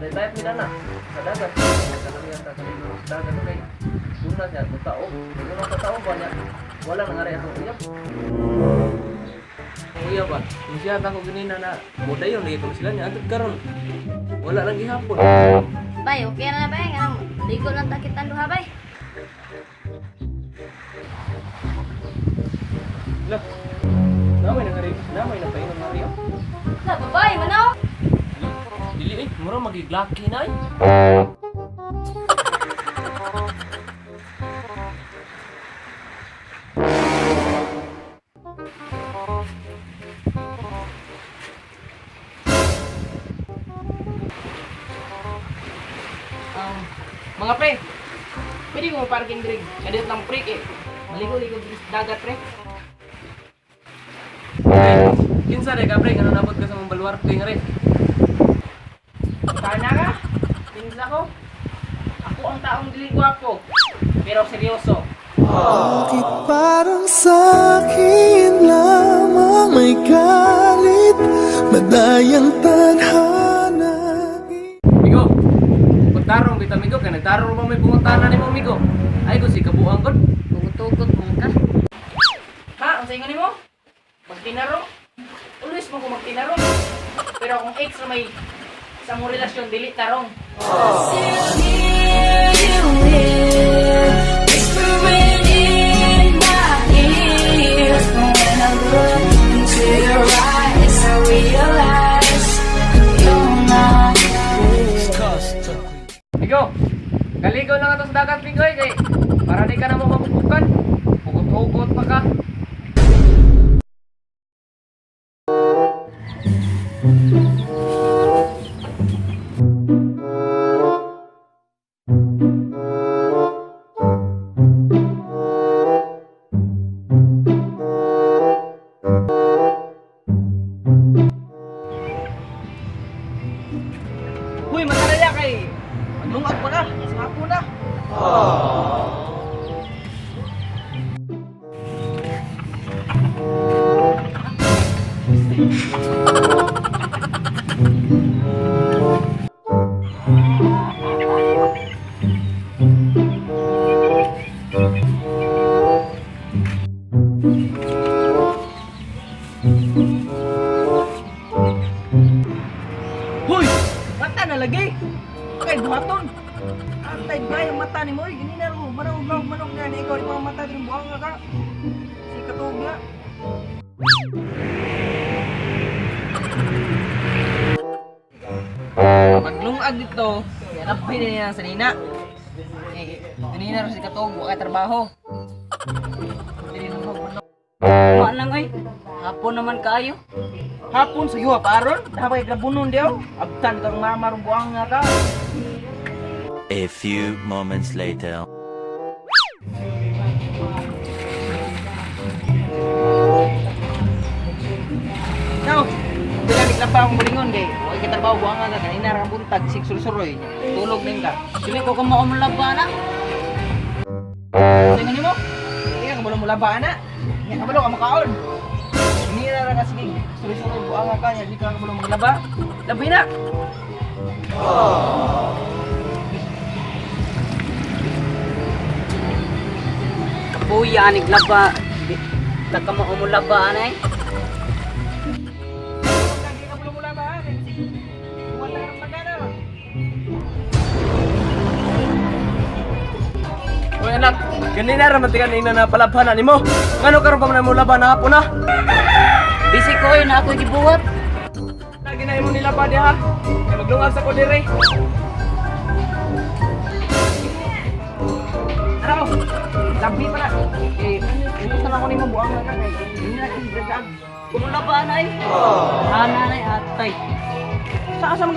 Daytayap nila na sa dagat. Nagkalamihan ta kaligo sa dagat kay una siya mutaob. Una sa tao ba niya? Wala nang ari akong uyab. Uyab ba? Kung siya ako ganina na modayon lagi kung sila niya agad karon. Wala lang gihapon. Bay, okay na bay. Nga ligo lang ta kitang duha bay. Lah. Namay nang ari, namay na painom na ari. La babay manaw. Dili eh, mura magiglaki na eh. Mga pre, pwede ko parking diri. Kadiyot lang pre eh. Maligo-ligo diri sa dagat pre. Pre, kinsa re ka pre, ngano nabot ka sa mong baluarte nga re? Sana ka? Kinsa ko? Ako ang taong dili gwapo, pero seryoso. Bakit parang sa'kin lamang may galit? Madayang tadhana. Migo, pagtarong kita migo, kay nagtarong ba may pungutana nimo migo? Ay ko si kabuang gud. Tugot-tugot mo ka. Ha, ang saingon nimo? Magtinarong? Always mo ko magtinarong. Pero akong ex na may sa mong relasyon dili tarong. Migo, kaligo lang ato sa dagat migo eh, kay para di ka na mo mabubukan. Hugot-hugot pa ka. Huy, mataraya kay. Maglungag pa ka. Sa hapon na. Huy! Mata na lagi! Kay buhaton! Antay ba yung mata ni mo? Gini na ro, manong manong manong nga ni ikaw ni mga mata din buhang nga ka. Si katog nga. Maglungag dito, hanap pa niya sa nina. Eh, ganina ro si katog, wa kay trabaho. Dili na mo manong. Wa lang oy. Hapon naman kaayo. Hapon sa yuha pa aron, dapat grabunon diyo. Abtan kang mama ro buhang nga ka. A few moments later. Now, bila niglaba akong bulingon kay wa kay trabaho buang nga kanina ra buntag sig sulsuroy. Tulog ning ka. Dili ko kamo mulaba na. Sa nimo? Di ka kabalo mo laba ana. Nya kabalo ka makaon. Kanina ra ka sige sulsuroy buang nga ka nya di ka kabalo maglaba. Labi na. Kapuya anig laba. Ta kamo mulaba anay. Di ka kabalo mo laba ha. Kay sig wala ka magana. Uy anak, ganina ra man ti kanina na palabhanan nimo. Ngano karon pa man mo laban na hapon na? Busy ko oy na ako gibuhat. Lagi na imo nilaba diha. Kay maglungag sa ko dire. Tara mo. Labi pa na. Eh, ubos na ako nimo buang nga ka kay kanina ra kay Kumulaba anay. Ana anay atay. Sa asa man